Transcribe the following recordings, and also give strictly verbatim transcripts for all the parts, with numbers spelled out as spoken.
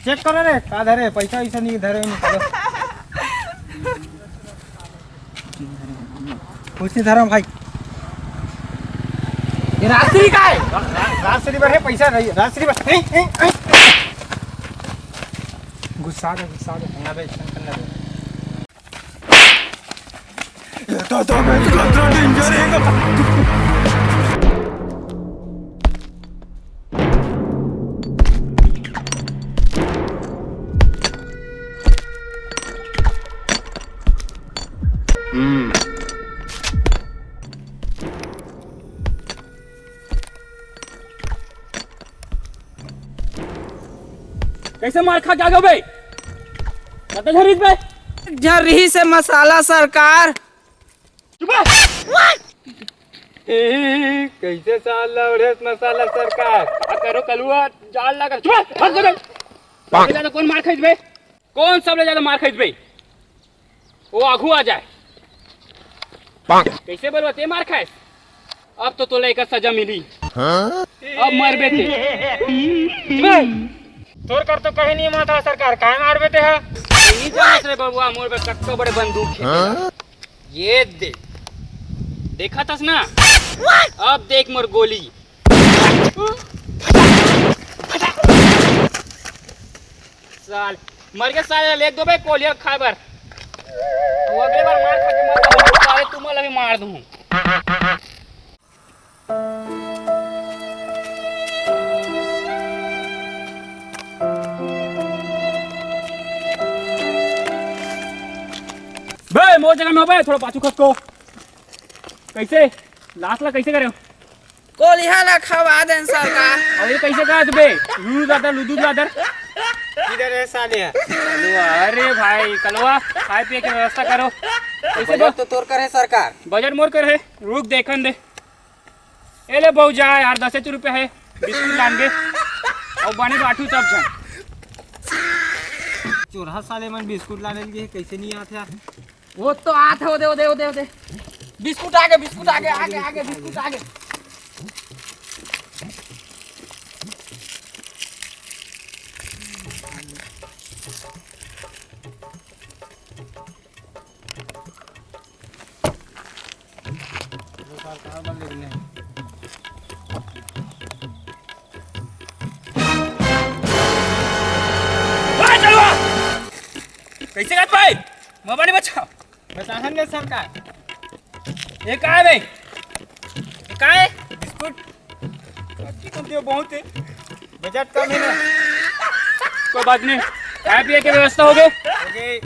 Cheque करो रे, का धरे, पैसा वैसा नहीं धरे, नहीं करो। कुछ नहीं धरा भाई। ये राजश्री का है? राजश्री बर है, पैसा नहीं, राजश्री बर। ए, ए, ए। गुस्सा दे, गुस्सा दे। ना बे, ऐसा करना बे। ये तो, तो मैं तो डेंजर है। हम्म। कैसे मार खा के आ गए बे? बता झरिस बे। झरिस से मसाला सरकार। चुप रह। ए, कैसे साला ओढ़े मसाला सरकार? आ करो कलुआ जाल लगा। चुप रह, हट जा बे। सबले ज्यादा कौन मार खाइस बे? कौन सबले ज्यादा मार खाइस बे? वो आगू आ जाए। कैसे बलवा ते मार खाइस? अब तो तोला एकर सजा मिली। अब मर बे ते। चुप रह। तोर कर तो कहीं नहीं माथा सरकार, काय मार बे ते हा? नहीं जानस रे बबुआ, मोर बे कत्तो बड़े बंदूक है। ये दे, देखा थस ना? अब देख मोर गोली। साल, मर के साले लेग दो बे कोलिया खाए बर। वो अगले बार मार खा के मत आओ, साले तुम अभी मार दूं। बे, मोर जगह में हो बे, थोड़ा पाछू खसको। कैसे? लाश ला कैसे करे हो? कोलिहा ला खवा देन सरकार। और ये कैसे कहा तू बे? लुदु दादर, लुदु दादर। किधर है साले? कलवा, अरे भाई, कलवा, खाए पिए के व्यवस्था करो। कैसे बजट बे? तो तोर कर है सरकार। बजट मोर कर है, रुक देखन दे। ए ले भौजा यार, दस रुपया है, बिस्कुट लान दे। और बने बांटू सब झन। चोरहा साले मन बिस्कुट लाने लगे, कैसे नहीं आते यार? वो तो आत है, वो दे, वो दे, वो दे, वो दे। बिस्कुट आगे, बिस्कुट आगे, आगे, आगे, बिस्कुट आगे। कैसे कर पाए? मोबाइल बचाओ। बताहन ने सरकार। ये का है बे? ये का है? बिस्कुट। अच्छी कम दियो, बहुत है। बजट कम है ना। कोई बात नहीं, खाए पिए की व्यवस्था हो गई। हो गई।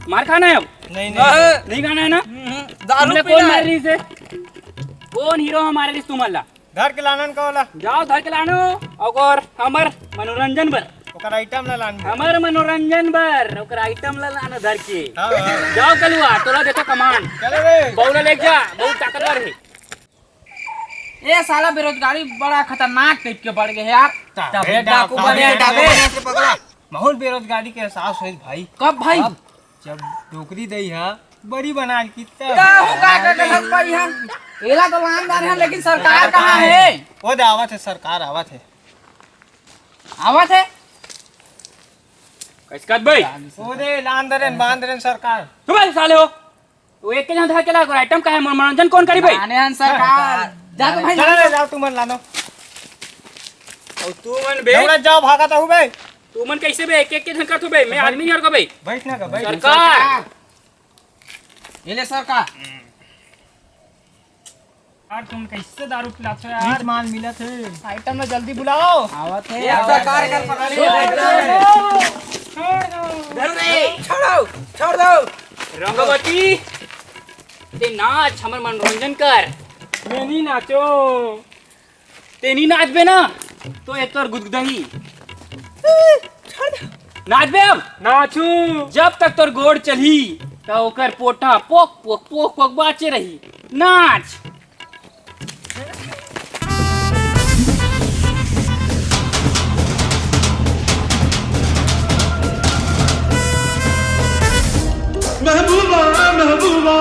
मार खाना है अब? नहीं, नहीं। नहीं खाना है ना? हम्म, दारू तुमने पीना कौन है। मार रही से? कौन हीरो हमारे लिए तुम अल्लाह? धर के लानन का वाला। जाओ धर के लानो। और हमर मनोरंजन बर। ओकर आइटम ला लान दे। हमर मनोरंजन बर, ओकर आइटम ला लानो धर के। हाँ, हाँ। जाओ कलुआ, तोला देता कमान। चलो रे। बउला लेके जा, बहुत ताकतवर है। ए साला बेरोजगारी बड़ा खतरनाक टाइप के बढ़ गए है यार। तबे तबे डाकू डाकू बने बने डाकू डाकू। बने से पगला। बहुत बेरोजगारी के एहसास होइस भाई। कब भाई? अब जब डोकरी दई हा बड़ी बना के तब। का हो का का गलत भाई हम? एला तो लानदार है लेकिन सरकार कहाँ है? वो दे आवत है, सरकार आवत है। आवत है? कैसे कत भाई? वो दे लान दरेन, बांध दरेन सरकार। तू भाई साले हो। वो एक के जहाँ धर के ला, आइटम का है, मनोरंजन कौन करी भाई? आने हन सरकार। जा तो भाई चलो रे, जाओ तुमन लानो। और तुमन बे? दौड़त जाओ, भागत आहू बे। तुमन कैसे बे? एक एक के झन करत हो बे? मैं आदमी नहीं हर को बे। बैठ ना का, बैठ। सरकार। ये ले सरकार। यार तुम कैसे दारू पिलाते हो यार? बीच माल मिलत है। आइटम में जल्दी बुलाओ। आवत है, ये आवत सरकार है। कर पकड़ लिया। छोड़ दो। छोड़ दो। छोड़ो, छोड़ दो। रंगवती, ते नाच, हमर मनोरंजन कर। मैं नहीं नाचो। ते नहीं नाचबे ना, तो ये तोर गुदगुदही। छोड़ दे। नाचबे अब? नाचू। जब तक तोर गोड़ चलही, त ओकर पोटा पोक, पोक, पोक, पोक बाचे रही। नाच। महबूबा, महबूबा।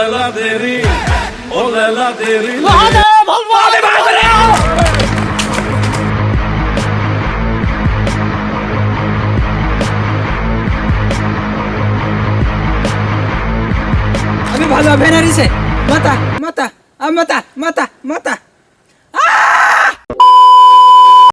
लैला तेरी, ओ लैला तेरी। महादेव भगवान। अभी भागो, अभी नरी से। मता, मता, अब मता, मता, मता।